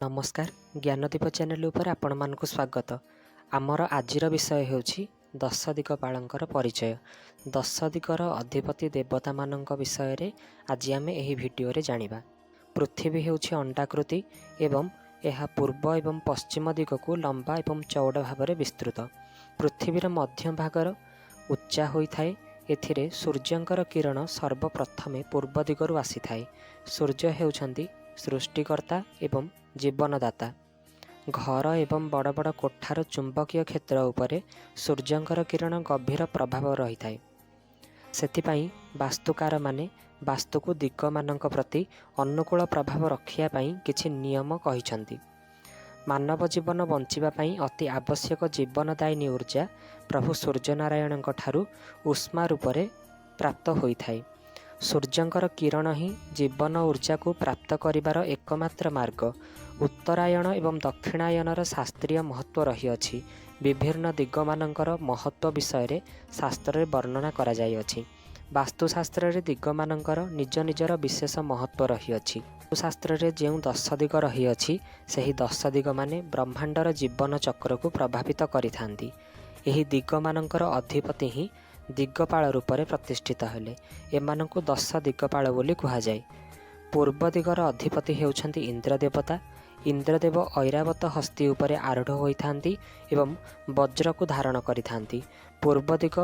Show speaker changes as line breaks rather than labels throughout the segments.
ନମସ୍କାର, ଜ୍ଞାନଦୀପ ଚ୍ୟାନେଲ ଉପରେ ଆପଣମାନଙ୍କୁ ସ୍ୱାଗତ। ଆମର ଆଜିର ବିଷୟ ହେଉଛି ଦଶ ଦିଗପାଳଙ୍କର ପରିଚୟ। ଦଶ ଦିଗର ଅଧିପତି ଦେବତାମାନଙ୍କ ବିଷୟରେ ଆଜି ଆମେ ଏହି ଭିଡ଼ିଓରେ ଜାଣିବା। ପୃଥିବୀ ହେଉଛି ଅଣ୍ଡାକୃତି ଏବଂ ଏହା ପୂର୍ବ ଏବଂ ପଶ୍ଚିମ ଦିଗକୁ ଲମ୍ବା ଏବଂ ଚଉଡ଼ା ଭାବରେ ବିସ୍ତୃତ। ପୃଥିବୀର ମଧ୍ୟଭାଗର ଉଚ୍ଚା ହୋଇଥାଏ। ଏଥିରେ ସୂର୍ଯ୍ୟଙ୍କର କିରଣ ସର୍ବପ୍ରଥମେ ପୂର୍ବ ଦିଗରୁ ଆସିଥାଏ। ସୂର୍ଯ୍ୟ ହେଉଛନ୍ତି ସୃଷ୍ଟିକର୍ତ୍ତା ଏବଂ ଜୀବନଦାତା। ଘର ଏବଂ ବଡ଼ ବଡ଼ କୋଠାର ଚୁମ୍ବକୀୟ କ୍ଷେତ୍ର ଉପରେ ସୂର୍ଯ୍ୟଙ୍କର କିରଣ ଗଭୀର ପ୍ରଭାବ ରହିଥାଏ। ସେଥିପାଇଁ ବାସ୍ତୁକାରମାନେ ବାସ୍ତୁକୁ ଦିଗମାନଙ୍କ ପ୍ରତି ଅନୁକୂଳ ପ୍ରଭାବ ରଖିବା ପାଇଁ କିଛି ନିୟମ କହିଛନ୍ତି। ମାନବ ଜୀବନ ବଞ୍ଚିବା ପାଇଁ ଅତି ଆବଶ୍ୟକ ଜୀବନଦାୟିନୀ ଉର୍ଜା ପ୍ରଭୁ ସୂର୍ଯ୍ୟନାରାୟଣଙ୍କ ଠାରୁ ଉଷ୍ମା ରୂପରେ ପ୍ରାପ୍ତ ହୋଇଥାଏ। ସୂର୍ଯ୍ୟଙ୍କର କିରଣ ହିଁ ଜୀବନ ଉର୍ଜାକୁ ପ୍ରାପ୍ତ କରିବାର ଏକମାତ୍ର ମାର୍ଗ। ଉତ୍ତରାୟଣ ଏବଂ ଦକ୍ଷିଣାୟନର ଶାସ୍ତ୍ରୀୟ ମହତ୍ତ୍ୱ ରହିଅଛି। ବିଭିନ୍ନ ଦିଗମାନଙ୍କର ମହତ୍ତ୍ୱ ବିଷୟରେ ଶାସ୍ତ୍ରରେ ବର୍ଣ୍ଣନା କରାଯାଇଅଛି। ବାସ୍ତୁଶାସ୍ତ୍ରରେ ଦିଗମାନଙ୍କର ନିଜ ନିଜର ବିଶେଷ ମହତ୍ତ୍ୱ ରହିଅଛି। ଶାସ୍ତ୍ରରେ ଯେଉଁ ଦଶ ଦିଗ ରହିଅଛି, ସେହି ଦଶ ଦିଗମାନେ ବ୍ରହ୍ମାଣ୍ଡର ଜୀବନ ଚକ୍ରକୁ ପ୍ରଭାବିତ କରିଥାନ୍ତି। ଏହି ଦିଗମାନଙ୍କର ଅଧିପତି ହିଁ ଦିଗପାଳ ରୂପରେ ପ୍ରତିଷ୍ଠିତ ହେଲେ। ଏମାନଙ୍କୁ ଦଶ ଦିଗପାଳ ବୋଲି କୁହାଯାଏ। ପୂର୍ବ ଦିଗର ଅଧିପତି ହେଉଛନ୍ତି ଇନ୍ଦ୍ର ଦେବତା। ଇନ୍ଦ୍ରଦେବ ଐରାବତ ହସ୍ତି ଉପରେ ଆରୂଢ଼ ହୋଇଥାନ୍ତି ଏବଂ ବଜ୍ରକୁ ଧାରଣ କରିଥାନ୍ତି। ପୂର୍ବ ଦିଗ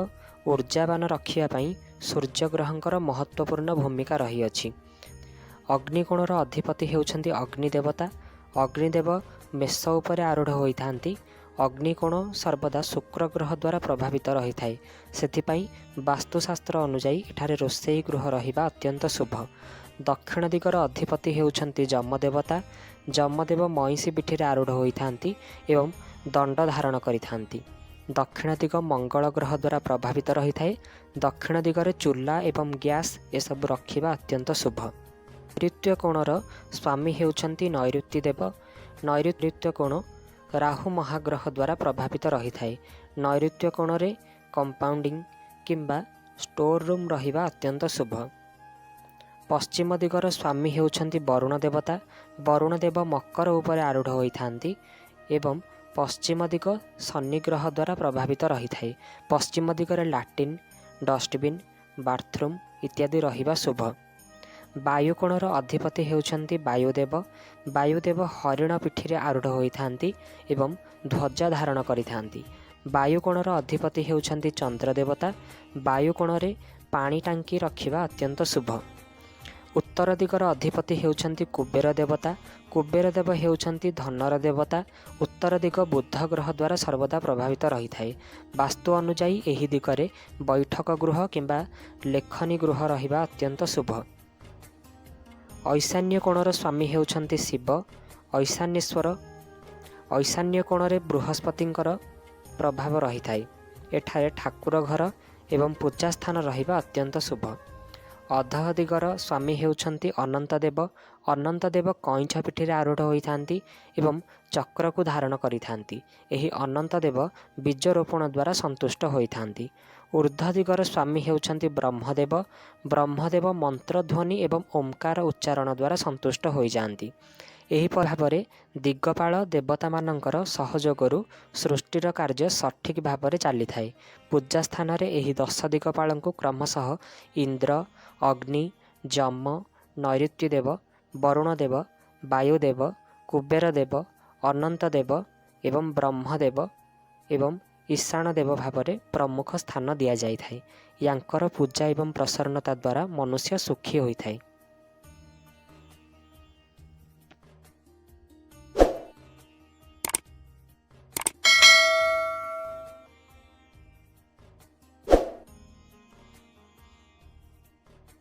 ଉର୍ଜାବାନ ରଖିବା ପାଇଁ ସୂର୍ଯ୍ୟଗ୍ରହଙ୍କର ମହତ୍ତ୍ୱପୂର୍ଣ୍ଣ ଭୂମିକା ରହିଅଛି। ଅଗ୍ନିକୋଣର ଅଧିପତି ହେଉଛନ୍ତି ଅଗ୍ନି ଦେବତା। ଅଗ୍ନିଦେବ ମେଷ ଉପରେ ଆରୂଢ଼ ହୋଇଥାନ୍ତି। ଅଗ୍ନିକୋଣ ସର୍ବଦା ଶୁକ୍ର ଗ୍ରହ ଦ୍ୱାରା ପ୍ରଭାବିତ ରହିଥାଏ। ସେଥିପାଇଁ ବାସ୍ତୁଶାସ୍ତ୍ର ଅନୁଯାୟୀ ଏଠାରେ ରୋଷେଇ ଗୃହ ରହିବା ଅତ୍ୟନ୍ତ ଶୁଭ। ଦକ୍ଷିଣ ଦିଗର ଅଧିପତି ହେଉଛନ୍ତି ଯମଦେବତା। ଯମଦେବ ମଇଁଷି ପିଠିରେ ଆରୂଢ଼ ହୋଇଥାନ୍ତି ଏବଂ ଦଣ୍ଡ ଧାରଣ କରିଥାନ୍ତି। ଦକ୍ଷିଣ ଦିଗ ମଙ୍ଗଳ ଗ୍ରହ ଦ୍ୱାରା ପ୍ରଭାବିତ ରହିଥାଏ। ଦକ୍ଷିଣ ଦିଗରେ ଚୁଲା ଏବଂ ଗ୍ୟାସ୍ ଏସବୁ ରଖିବା ଅତ୍ୟନ୍ତ ଶୁଭ। ନୈଋତ୍ୟ କୋଣର ସ୍ୱାମୀ ହେଉଛନ୍ତି ନୈଋତ୍ୟ ଦେବ। ନୈଋତ୍ୟ କୋଣ ରାହୁ ମହାଗ୍ରହ ଦ୍ୱାରା ପ୍ରଭାବିତ ରହିଥାଏ। ନୈଋତ୍ୟ କୋଣରେ କମ୍ପାଉଣ୍ଡିଂ କିମ୍ବା ଷ୍ଟୋର ରୁମ୍ ରହିବା ଅତ୍ୟନ୍ତ ଶୁଭ। ପଶ୍ଚିମ ଦିଗର ସ୍ୱାମୀ ହେଉଛନ୍ତି ବରୁଣ ଦେବତା। ବରୁଣ ଦେବ ମକର ଉପରେ ଆରୂଢ଼ ହୋଇଥାନ୍ତି ଏବଂ ପଶ୍ଚିମ ଦିଗ ଶନି ଗ୍ରହ ଦ୍ୱାରା ପ୍ରଭାବିତ ରହିଥାଏ। ପଶ୍ଚିମ ଦିଗରେ ଲାଟ୍ରିନ୍, ଡଷ୍ଟବିନ୍, ବାଥରୁମ୍ ଇତ୍ୟାଦି ରହିବା ଶୁଭ। ବାୟୁକୋଣର ଅଧିପତି ହେଉଛନ୍ତି ବାୟୁଦେବ। ବାୟୁଦେବ ହରିଣ ପିଠିରେ ଆରୂଢ଼ ହୋଇଥାନ୍ତି ଏବଂ ଧ୍ୱଜା ଧାରଣ କରିଥାନ୍ତି। ବାୟୁକୋଣର ଅଧିପତି ହେଉଛନ୍ତି ଚନ୍ଦ୍ରଦେବତା। ବାୟୁକୋଣରେ ପାଣି ଟାଙ୍କି ରଖିବା ଅତ୍ୟନ୍ତ ଶୁଭ। ଉତ୍ତର ଦିଗର ଅଧିପତି ହେଉଛନ୍ତି କୁବେର ଦେବତା। କୁବେର ଦେବ ହେଉଛନ୍ତି ଧନର ଦେବତା। ଉତ୍ତର ଦିଗ ବୁଧ ଗ୍ରହ ଦ୍ୱାରା ସର୍ବଦା ପ୍ରଭାବିତ ରହିଥାଏ। ବାସ୍ତୁ ଅନୁଯାୟୀ ଏହି ଦିଗରେ ବୈଠକ ଗୃହ କିମ୍ବା ଲେଖନୀ ଗୃହ ରହିବା ଅତ୍ୟନ୍ତ ଶୁଭ। ଐଶାନ୍ୟ କୋଣର ସ୍ୱାମୀ ହେଉଛନ୍ତି ଶିବ, ଐଶାନ୍ୟେଶ୍ୱର। ଐଶାନ୍ୟ କୋଣରେ ବୃହସ୍ପତିଙ୍କର ପ୍ରଭାବ ରହିଥାଏ। ଏଠାରେ ଠାକୁର ଘର ଏବଂ ପୂଜା ସ୍ଥାନ ରହିବା ଅତ୍ୟନ୍ତ ଶୁଭ। ଅଧଃ ଦିଗର ସ୍ୱାମୀ ହେଉଛନ୍ତି ଅନନ୍ତ ଦେବ। ଅନନ୍ତ ଦେବ କଇଁଛ ପିଠିରେ ଆରୂଢ଼ ହୋଇଥାନ୍ତି ଏବଂ ଚକ୍ରକୁ ଧାରଣ କରିଥାନ୍ତି। ଏହି ଅନନ୍ତ ଦେବ ବୀଜ ରୋପଣ ଦ୍ୱାରା ସନ୍ତୁଷ୍ଟ ହୋଇଥାନ୍ତି। ଉର୍ଦ୍ଧ୍ୱ ଦିଗର ସ୍ୱାମୀ ହେଉଛନ୍ତି ବ୍ରହ୍ମଦେବ। ବ୍ରହ୍ମଦେବ ମନ୍ତ୍ରଧ୍ୱନି ଏବଂ ଓମ୍କାର ଉଚ୍ଚାରଣ ଦ୍ୱାରା ସନ୍ତୁଷ୍ଟ ହୋଇଯାଆନ୍ତି। ଏହିପରି ଭାବରେ ଦିଗପାଳ ଦେବତାମାନଙ୍କର ସହଯୋଗରୁ ସୃଷ୍ଟିର କାର୍ଯ୍ୟ ସଠିକ୍ ଭାବରେ ଚାଲିଥାଏ। ପୂଜା ସ୍ଥାନରେ ଏହି ଦଶ ଦିଗପାଳଙ୍କୁ କ୍ରମଶଃ ଇନ୍ଦ୍ର, ଅଗ୍ନି, ଯମ, ନୈଋତ୍ୟ ଦେବ, ବରୁଣ ଦେବ, ବାୟୁଦେବ, କୁବେର ଦେବ, ଅନନ୍ତ ଦେବ ଏବଂ ବ୍ରହ୍ମଦେବ ଏବଂ ଈଶାଣ ଦେବ ଭାବରେ ପ୍ରମୁଖ ସ୍ଥାନ ଦିଆଯାଇଥାଏ। ୟାଙ୍କର ପୂଜା ଏବଂ ପ୍ରସନ୍ନତା ଦ୍ୱାରା ମନୁଷ୍ୟ ସୁଖୀ ହୋଇଥାଏ।